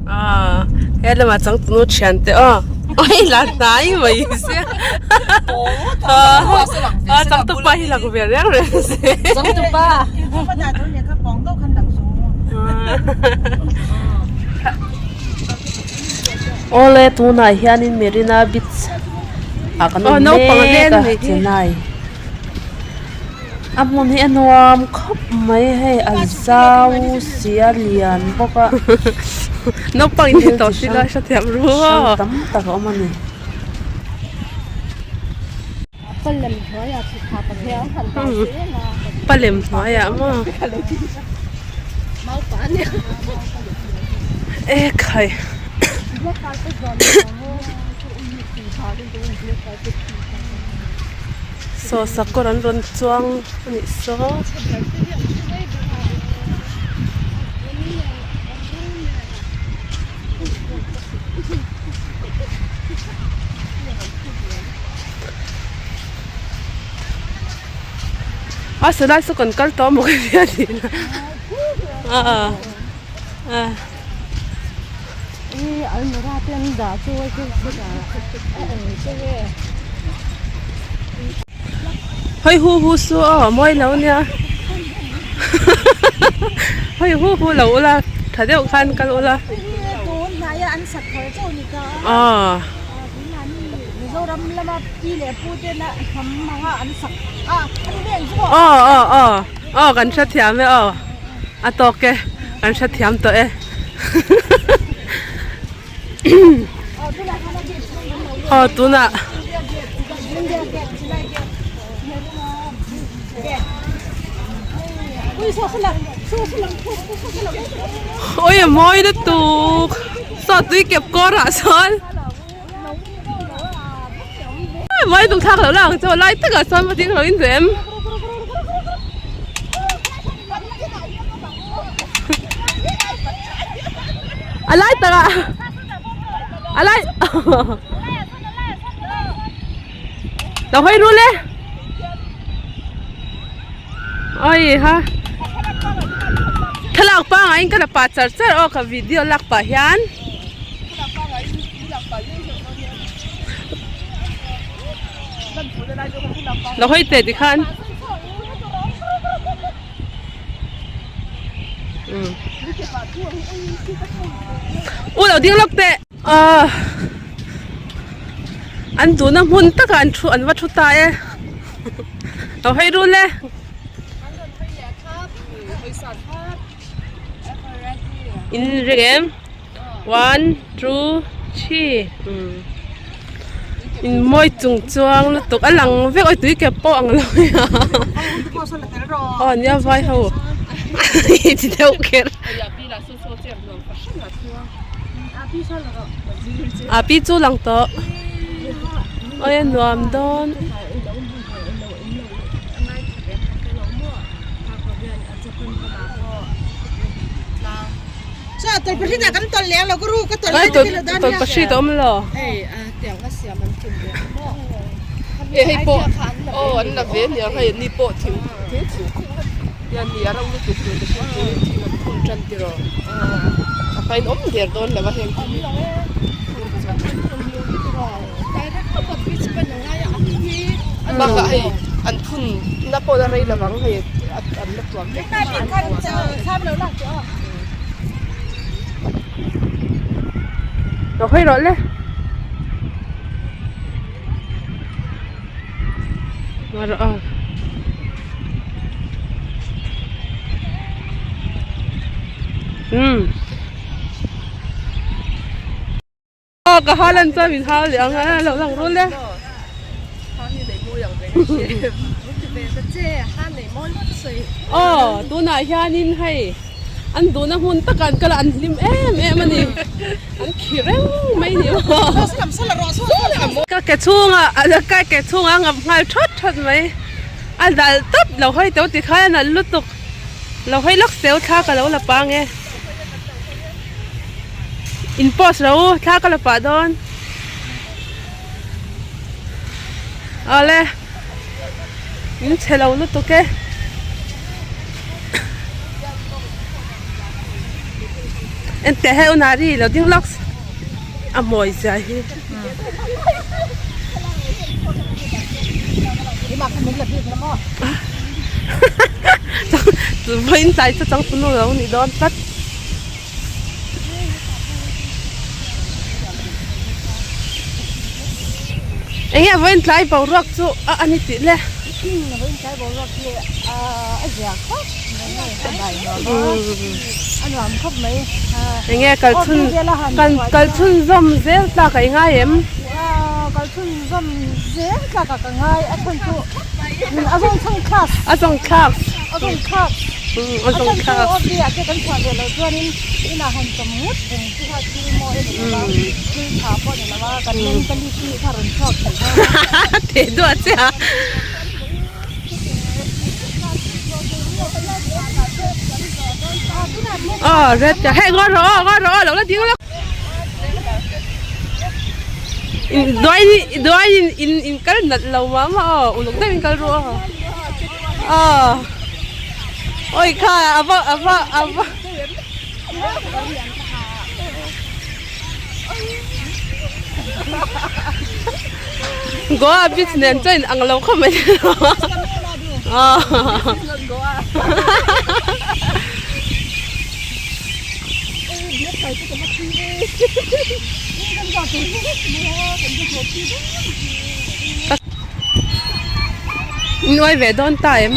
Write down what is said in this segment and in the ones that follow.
Ah, he lamah changtunu thian te aw oi la hnai mai sia ah changtupa hi lang ve reng reng se changtupa Awle tunah hianin Marina Beach ah kan awm mek a Chennai. A hmun hi a nuam khawp mai hei a zau si a lian bawk a Naupang in tawh si lai hrethiam ru hrang tam tak a awm a ni. Palem hnuaiah maw ekhai. Saw sakawr an rawn chuang a nih saw. A silai saw kan kal tawh a maw ka tia tih na a a. Hei hu hu chu aw mawi lo nia hei hu hu lo ula tha deuh khan kal ula aw aw aw aw aw kan hrethiam e aw a tawk e kan hrethiam tawh e. Aw tunah oi a mawi lutuk saw tui kep kawr ah sawn mawi tum thlak loh lang chu lai takah sawn va ding lo in duh em. A lai takah a lai lo hawi rul e oi ha thlalak pangai in ka la pah char char aw ka video lak pah hian. Lo hawi teh tikhan. U lo ding lawk teh ah an duhna hmun takah an thu an va thu ta e lo hawi rul e. In ring em one two three in mawi chung chuang lutuk a lang vek awi tui kep pawh ang lo a aw nia vai ho ti deuh kher a pi chu lang tawh awi a nuam dawn. Tawlhpahrit a awm lo. Lo hawi rawh le Ngaih rawh aw umm. Aw ka hal an chuan min hal leh ang a lo lang rul e. Aw tunah hianin hei an duhna hmun takah an kal a an hlim em em a ni an khi reng mai ni maw. Ka ke chhungah ka ke chhungah a ngap nghal thawt thawt mai a dal tawp lo hawi teuh tikhan a nalh lutuk lo hawi lawk seu thla ka lo la pang e. In post ro u thla ka la pah dawn awle in chhe lo lutuk e Enteh hei unari lo ding lawk a mawi zia hi. Vawiin tlai chu changtunu lo nih dawn tlat. Enge vawiin tlai boruak chu a ani tih le. Vawiin tlai boruak hi a zia khawp mai a dai nuam a, a nuam khawp mai. Enge kal chhun kal chhun zawm zel tlak a i ngai em? Kal chhun zawm zel tlak a ka ngai a chhan chu a zawng chhung thlak a zawng thlak a zawng thlak. A zawng thlak. A chhan chu ah te kan chhuah ve loh chuanin inah han chawm ngawt reng chu kha thil mawi a ni lo va, thil tha pawh a ni lo va, kan mentality kha rawn chhuak thei dawn a. Teh duah che a. Aw red ka hei ngaw rawh aw ngaw rawh aw lo la ding lawk. Duai duai in in in kal nalh lo mah mah aw uluk deuh in kal ru aw. Aw awi kha a va a va a va Goa beach nen chuan in ang lo khawp mai aw Nuai ve dawn ta em?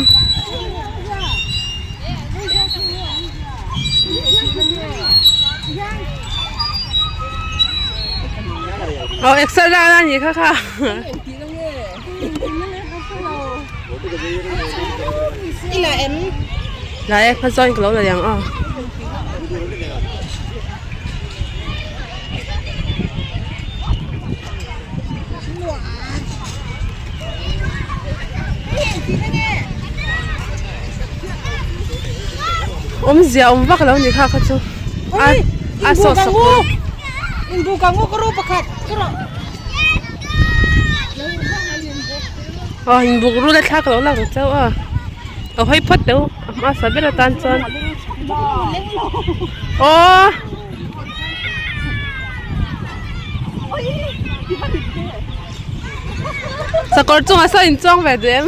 Aw exer la na ni kha kha. Ila em? La e kha join ka lo la yang aw. Awmzia awm vak lo ni kha kha chu a a saw sak lo. Inbuk ang u ka ru pakhat ka rawh. Aw inbuk ru la thlak lo lak chauh a a hawi phawt teh u a hmasa ber atan chuan aw. Sakawr chungah saw in chuang ve duh em?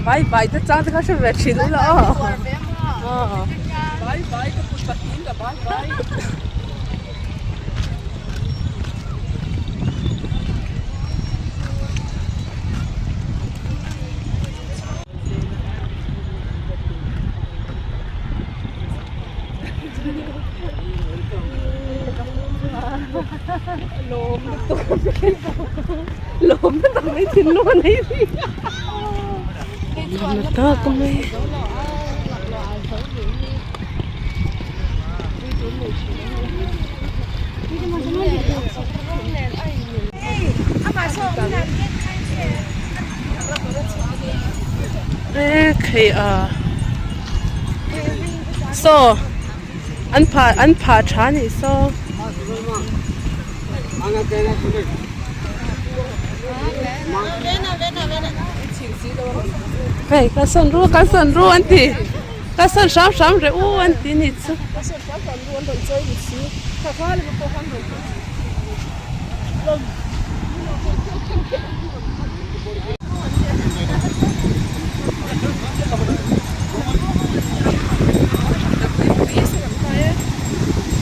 Vai vai te chang te kha hre ve thin ula aw. Vai vai ka put pahnih ka vai vai. Lawm lutuk mai thinlung a nei rih a tak mai. E khei a saw an phah an phah tha a nih saw. Hei ka sawn ru ka sawn ru an ti ka sawn hram hram reh u an ti nih chu.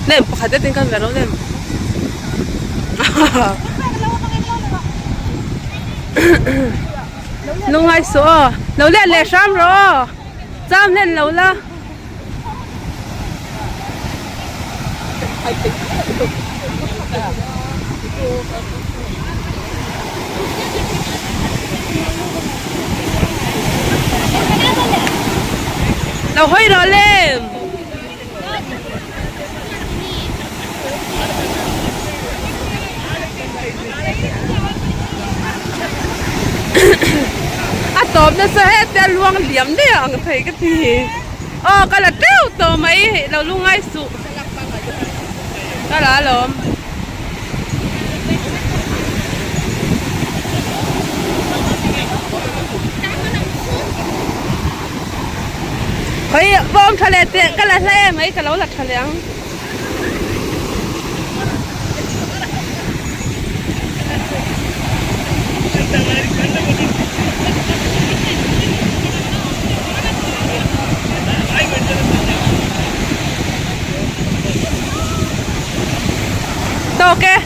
Lem pakhat zet in kan ve lo lem. Lungngai suh aw lo let leh hram rawh aw cham hlen lo la. Lo hawi rawh lem. A tawp. lawm nasa hetia luang liam daih ang thei ka ti. Aw ka la teuh tawh mai hei lo lungai suh. Ka la alawm. Khawi bawm tha leh teh ka la hle mai ka lo la tha leh ang. Tawk e.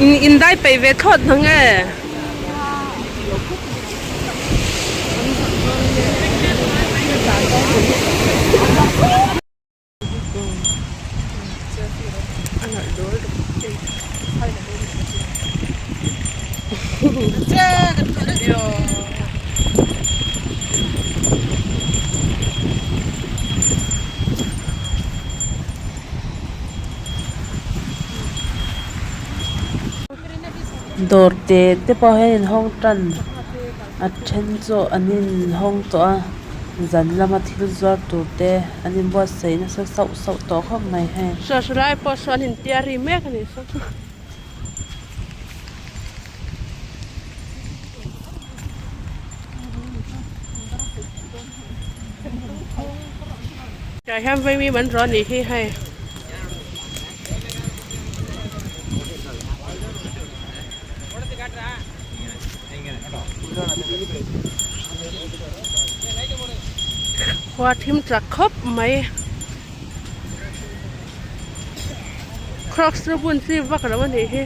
In indai peih ve thlawt hnang e. Dawr te te pawh hian inhawng tan a then chu an inhawng tawh a zan lama thil zuar tur te an inbuatsaih nasa sauh sauh tawh khawp mai hei. Saw lai pawh saw an intia ri mek a ni saw. Tah hian vaimim an rawn nih hi hei. Khua thim chak khawp mai. Crocs chu bun chi vak lo a nih hi.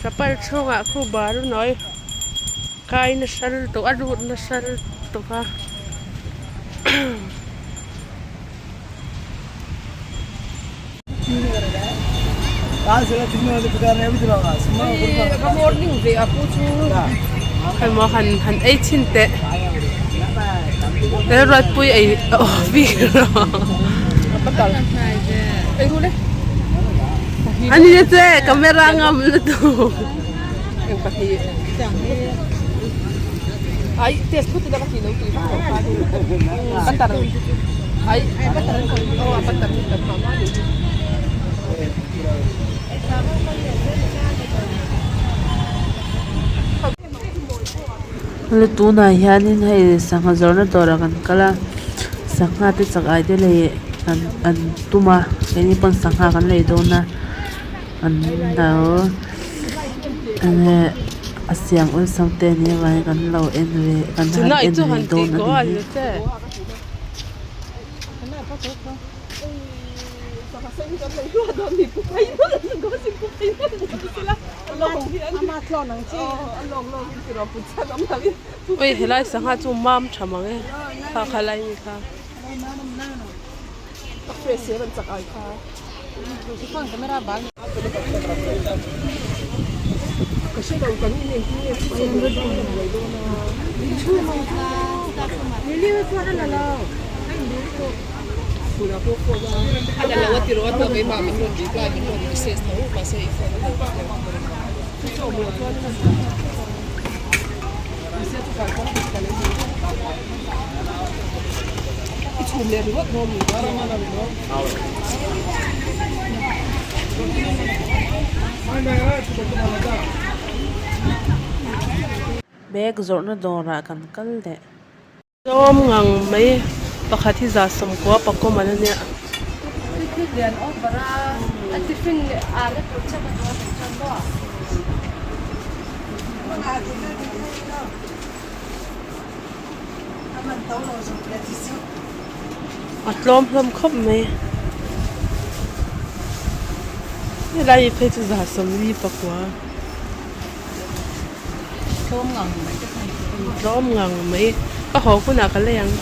Chapal chhungah khu bar nawi kai nasa lutuk a lut nasa lutuk a. Emaw han han ei chhin teh Lalruatpui ei aw bik rawh ani che camera ngam lutuk. Hei tunah hianin hei sangha zawrhna dawrah kan kal a sangha te chak ai te lei an an tum a keini pawn sangha kan lei dawn a an lo enge a siam awlsam te ania vangin kan lo en ve kan han en ve dawn a ni hi. Ui helai sangha chu mam tha mang e kha kha lai mi kha. Bag zawrhna dawrah kan kal leh. Tlawm ngang mai pakhat hi za sawmkua pakawm an ania. A tlawm hlawm khawp mai. Helai hi phei chu za sawmli pakua. Tlawm ngang mai. Ka haw hunah ka lei ang.